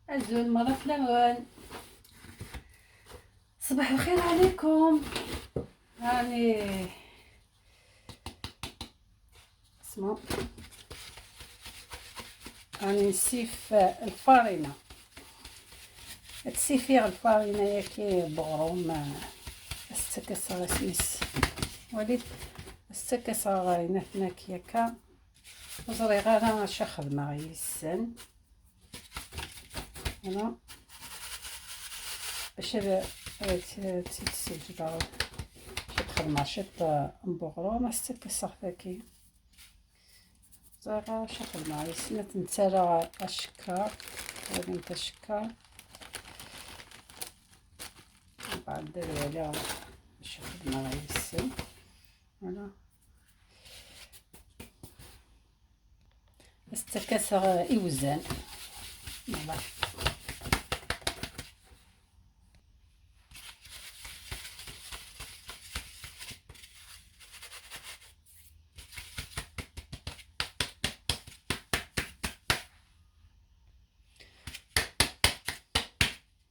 أزول مرة فلان. صباح الخير عليكم. راني اسمع، راني نسيف الفارينة، تسيفيغ الفارينة ياكي بغروم استكسر سميس وليد استكسر نثناك ياكا وزري غير اش خدمة غيسن انا باش تسجل شي خدمة شط بغروم استكسر فاكي زري اش خدمة غيسن تنترى الشكار غادي نتشكر بعد دير على شي خدمة غيسن. فوالا استكسر إوزان. فوالا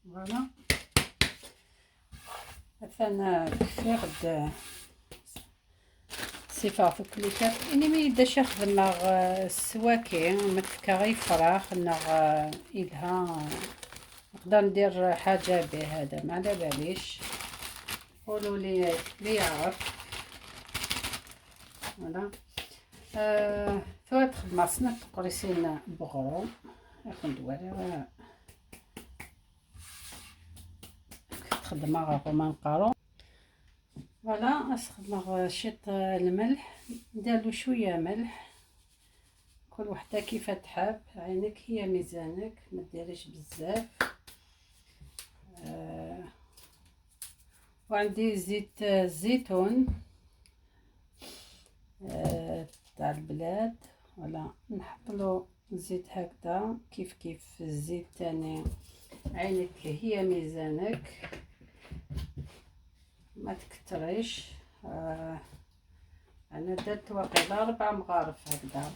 فوالا مثلا كفيغد صفة في كليكات اني مي يبدا يخدم مع السواكي متفكا غير فراخ نغ إلها نقدر ندير حاجة به هذا ما على باليش، قولوا لي لي يعرف. فوالا ثوا تخدم سنة تقريسين بغرو ياخد دوالي تخدم غومان قارو. فوالا استخدم شيط الملح، نديرلو شوية ملح، كل وحده كيف تحب، عينك هي ميزانك ما ديريش بزاف. وعندي زيت الزيتون تاع البلاد. فوالا نحطلو الزيت هكذا كيف كيف الزيت تاني عينك هي ميزانك ما تكتريش. انا درت واقيلا 4 مغارف هكذا،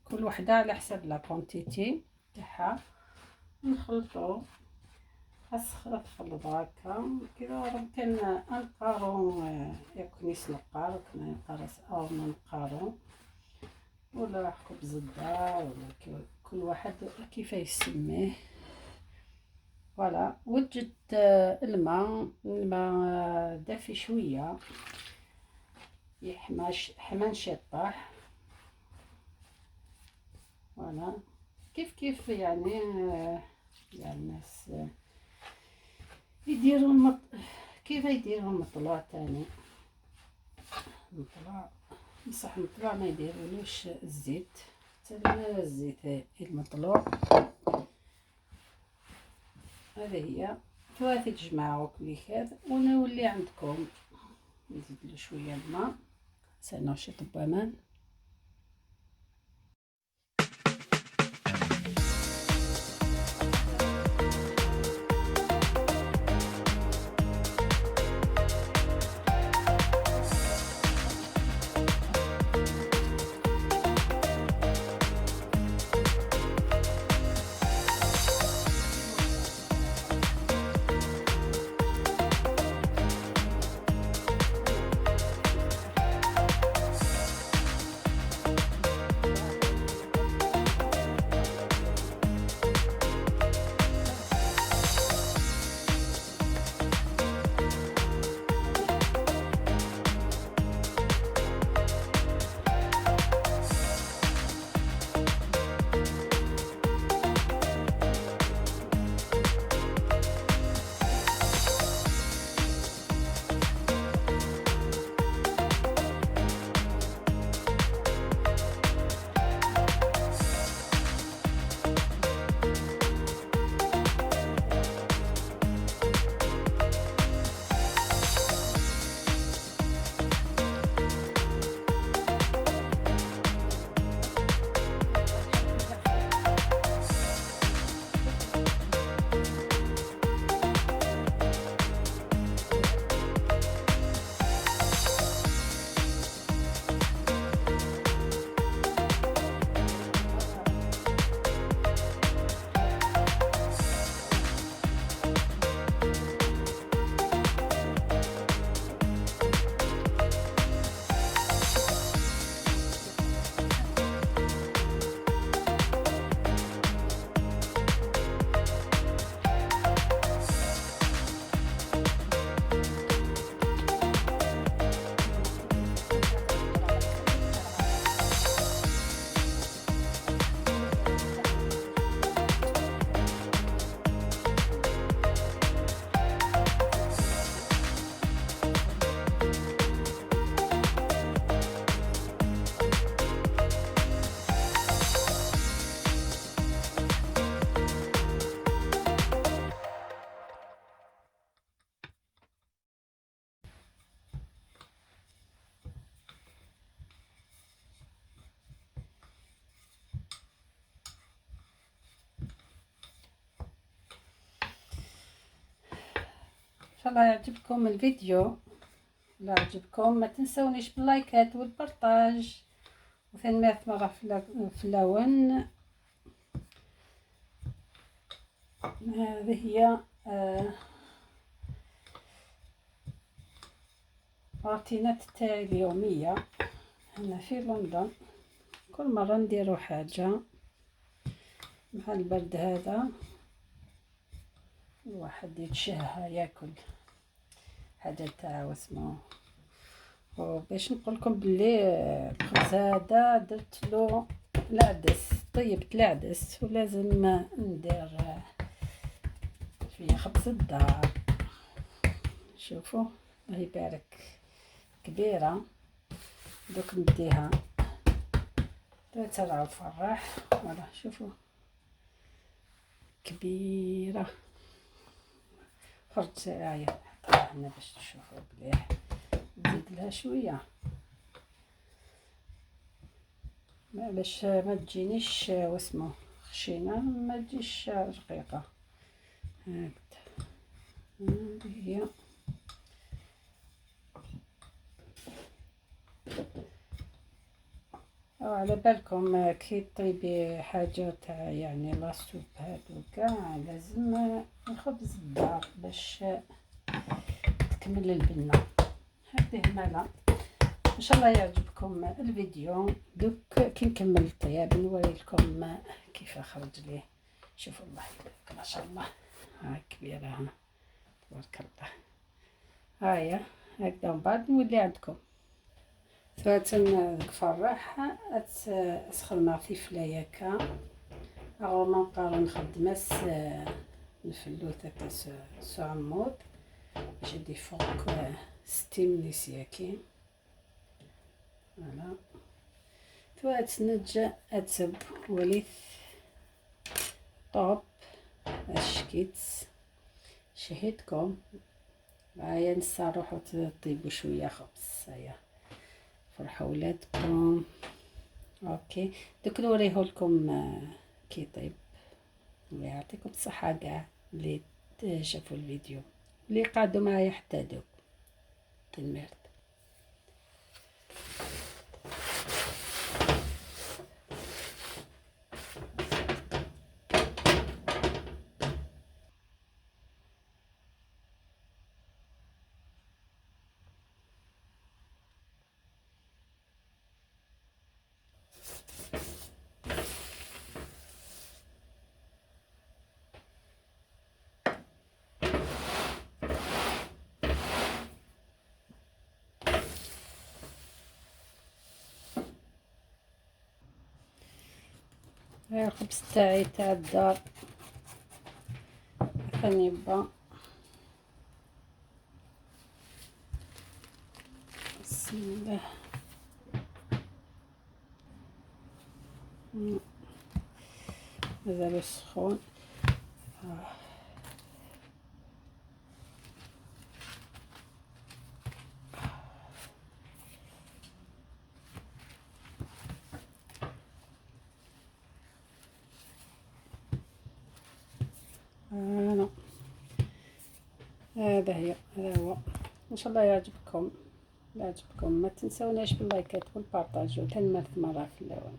كل وحده على حسب la quantité تاعها. نخلطو تخلط هكا كيما كان القارو يكون القارو كما يقرص او من القارو ولا خبز الدار ولا كل واحد كيف يسميه. فوالا وجدت الماء دافي شوية يحماش حمان شطاح. فوالا كيف كيف يعني يعني الناس يديروا كيف يديروا المطلوع تاني. المطلوع بصح المطلوع ما يديرولوش الزيت، حتى الزيت المطلوع. هذه هي ثلاثة تجمعوا كل هذا ونولي عندكم. نزيد له شوية الماء سنوشي طبامان. ان شاء الله يعجبكم الفيديو. لا عجبكم ما تنسونيش باللايكات وال partage. وثاني مرة في اللون. هذه هي روتينات تاعي اليومية هنا في لندن. كل مرة نديرو حاجة مع البرد هذا، الواحد يتشهى ياكل حاجة تاع واسمو. وباش نقولكم بلي الخبز هذا درت له العدس، طيبت العدس، ولازم ندير شوية خبز الدار. شوفوا الله يبارك كبيرة. دوك نديها ترى الفراح. فوالا شوفوا كبيرة. خرجت هاي نحطها هنا باش تشوفوا مليح. نزيد لها شوية باش ما تجينيش واسمو خشينه، ما تجيش رقيقه. هكذا هذه هي. على بالكم كي طيبي حاجة تاع يعني la soupe هادو كاع لازم الخبز الدار باش تكمل البنه. هذه مالا ان شاء الله يعجبكم الفيديو. دوك كي نكمل الطياب نوري لكم كيف خرج ليه. شوفوا الله يبارك ما شاء الله، ها كبيرة ها تبارك الله. هايا هكذا من بعد نولي عندكم. ثلاثة فرح أسخدم في فلاياكا أغو نقارو نخدمس نفلو هكا سو عمود باش يدي فوق ستين نسياكي. فوالا ثوات نجا أتسب وليث طوب الشكيت شهيتكم. هيا نسا روحو تطيبو شوية خبز. هيا فرحوا ولادكم. اوكي دوك نوريه لكم كي طيب. الله يعطيكم الصحة كاع اللي شافوا الفيديو اللي قعدوا معايا حتى دوك تنمرت. الخبز تاعي تاع الدار ثاني با. بسم الله. مازالو سخون. هذا هي، هذا هو. ان شاء الله يعجبكم. يعجبكم ما تنسوناش باللايكات وال partage. وتنمرت مرة في اللون.